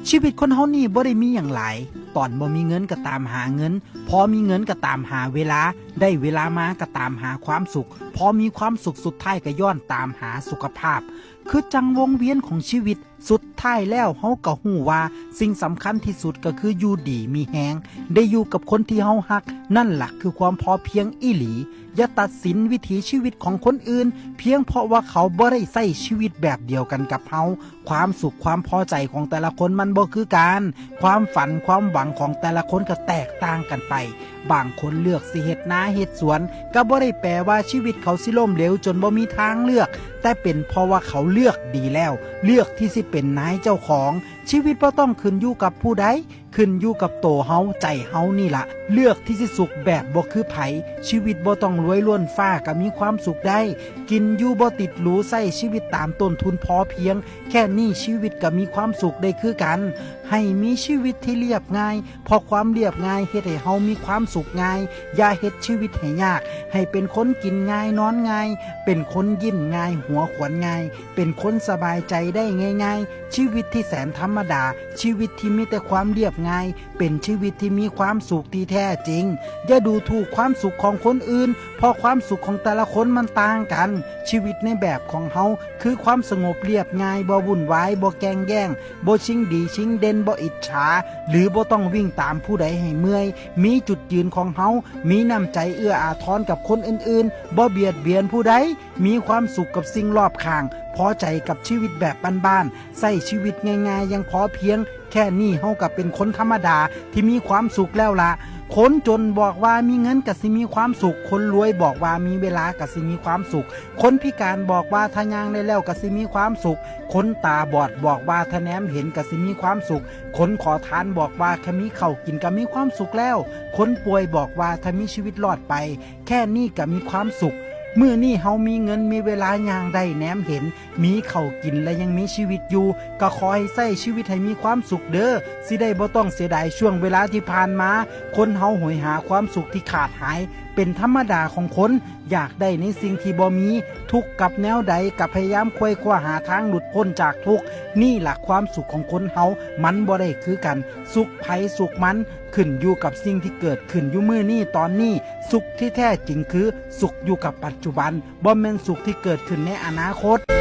ຊີວິດຄົນເຮົານີ້ບໍ່ໄດ້ມີຫຍັງຫຼາຍ, ຕອນບໍ່ມີເງິນກໍຕາມຫາເງິນ, ພໍມີເງິນກໍຕາມຫາເວລາ, ໄດ້ເວລາມາກໍຕາມຫາຄວາມສຸກ, ພໍມີຄວາມສຸກສຸດທ້າຍກໍຍ້ອນຕາມຫາສຸຂະພາບ. ຄືຈັ່ງວົງວຽນຂອງຊີວິດ, ສຸດທ້າຍແລ້ວເຮົາກໍຮູ້ວ່າສິ່ງສຳຄັນທີ່ສຸດກໍຄືຢູ່ດີມີແຮງ, ໄດ້ຢູ່ກັບຄົນທີ່ເຮົາຮັກ, ນັ້ນລະຄືຄວາມພໍພຽງອີ່ຫຼີ. ຢ່າຕັດສິນວິຖີຊີວິດຂອງຄົນອື່ນ ພຽງເພາະວ່າເຂົາບໍ່ໄດ້ໃຊ້ຊີວິດແບບດຽວກັນກັບເຮົາ. ຄວາມສຸກຄວາມພໍໃຈຂອງແຕ່ລະຄົນມັນບໍ່ຄືກັນ, ຄວາມຝັນຄວາມຫວັງຂອງແຕ່ລະຄົນກໍແຕກຕ່າງກັນໄປ. ບາງຄົນເລືອກຊິເຮັດນາເຮັດສວນ ກໍບໍ່ໄດ້ແປວ່າຊີວິດເຂົາຊິລົ້ມເຫຼວຈົນບໍ່ມີທາງເລືອກ, ແຕ່ເປັນເພາະວ່າເຂົາເລືອກດີແລ້ວ, ເລືອກທີ່ຊິເປັນນາຍເຈົ້າຂອງ. ຊີວິດບໍ່ຕ້ອງຂຶ້ນຢູ່ກັບຜູ້ໃດ, ຂຶ້ນຢູ່ກັບໂຕເຮົາ, ໃຈເຮົານີ້ລະ. ເລືອກທີ່ຊິສຸກແບບບໍ່ຄືໃຜ. ຊີວິດບໍ່ຕ້ອງລວຍລ້ວນຟ້າກໍມີຄວາມສຸກໄດ້. ກິນຢູ່ບໍ່ຕິດຫຼູ, ໃຊ້ຊີວິດຕາມຕົ້ນທຶນພໍພຽງ, ແຄ່ນີ້ຊີວິດກໍມີຄວາມສຸກໄດ້ຄືກັນ. ໃຫ້ມີຊີວິດທີ່ລຽບງ່າຍ, ເພາະຄວາມລຽບງ່າຍເຮັດໃຫ້ເຮົາມີຄວາມສຸກງ່າຍ. ຢ່າເຮັດຊີວິດໃຫ້ຍາກ, ໃຫ້ເປັນຄົນກິນງ່າຍນອນງ່າຍ, ເປັນຄົນຍິ້ມງ່າຍຫົວຂວັນງ່າຍ, ເປັນຄົນສະບາຍໃຈໄດ້ງ່າຍໆ. ຊີວິດທີ່ແສນທຳມະດາ, ຊີວິດທີ່ມີແຕ່ຄວາມລຽບງ່າຍ, ເປັນຊີວິດທີ່ມີຄວາມສຸກທີ່ແທ້ຈິງ. ຢ່າດູຖູກຄວາມສຸກຂອງຄົນອື່ນ, ເພາະຄວາມສຸກຂອງແຕ່ລະຄົນມັນຕ່າງກັນ. ຊີວິດໃນແບບຂອງເຮົາ ຄືຄວາມສະຫງົບລຽບງ່າຍ, ບໍ່ວຸ່ນວາຍ, ບໍ່ແກ່ງແຍ່ງ, ບໍ່ຊິງດີຊິງເດັ່ນ, ບໍ່ອິດສາ ຫຼື ບໍ່ຕ້ອງວິ່ງຕາມຜູ້ໃດໃຫ້ເມື່ອຍ. ມີຈຸດຢືນຂອງເຮົາ, ມີນ້ຳໃຈເອື້ອອາທອນກັບຄົນອື່ນໆ, ບໍ່ບຽດບຽນຜູ້ໃດ. ມີຄວາມສຸກກັບສິ່ງລອບຂ້າງ, ພໍໃຈກັບຊີວິດແບບບ້ານໆ, ໃຊ້ຊີວິດງ່າຍໆຢ່າງພໍພຽງ. ແຄ່ນີ້ເຮົາກໍເປັນຄົນທຳມະດາທີ່ມີຄວາມສຸກແລ້ວລະ. ຄົນຈົນບອກວ່າມີເງິນກໍຊິມີຄວາມສຸກ, ຄົນລວຍບອກວ່າມີເວລາກໍຊິມີຄວາມສຸກ, ຄົນພິການບອກວ່າຖ້າຍ່າງໄດ້ແລ້ວກໍຊິມີຄວາມສຸກ, ຄົນຕາບອດບອກວ່າຖ້າແນມເຫັນກໍຊິມີຄວາມສຸກ, ຄົນຂໍທານບອກວ່າຖ້າມີເຂົ້າກິນກໍມີຄວາມສຸກແລ້ວ, ຄົນປ່ວຍບອກວ່າຖ້າມີຊີວິດລອດໄປ ແຄ່ນີ້ກໍມີຄວາມສຸກ. ມື້ນີ້ເຮົາມີເງິນ, ມີເວລາ, ຍ່າງໄດ້, ແນມເຫັນ, ມີເຂົ້າກິນ ແລະ ຍັງມີຊີວິດຢູ່, ກໍຂໍໃຫ້ໃຊ້ຊີວິດໃຫ້ມີຄວາມສຸກເດີ້. ຊິໄດ້ບໍ່ຕ້ອງເສຍດາຍຊ່ວງເວລາທີ່ຜ່ານມາ. ຄົນເຮົາໂຫຍຫາຄວາມສຸກທີ່ຂາດຫາຍ ເປັນທຳມະດາຂອງຄົນ. ຢາກໄດ້ໃນສິ່ງທີ່ບໍ່ມີ, ທຸກກັບແນວໃດກໍພະຍາຍາມໄຂວ່ຄວ້າຫາທາງຫຼຸດພົ້ນຈາກທຸກ. ນີ້ລະຄວາມສຸກຂອງຄົນເຮົາ, ມັນບໍ່ໄດ້ຄືກັນ. ສຸກໃຜສຸກມັນ, ຂຶ້ນຢູ່ກັບສິ່ງທີ່ເກີດຂຶ້ນຢູ່ມື້ນີ້ຕອນນີ້. ສຸກທີ່ແທ້ຈິງຄືສຸກຢູ່ກັບປັດຈຸບັນ, ບໍ່ແມ່ນສຸກທີ່ເກີດຂຶ້ນໃນອະນາຄົດ.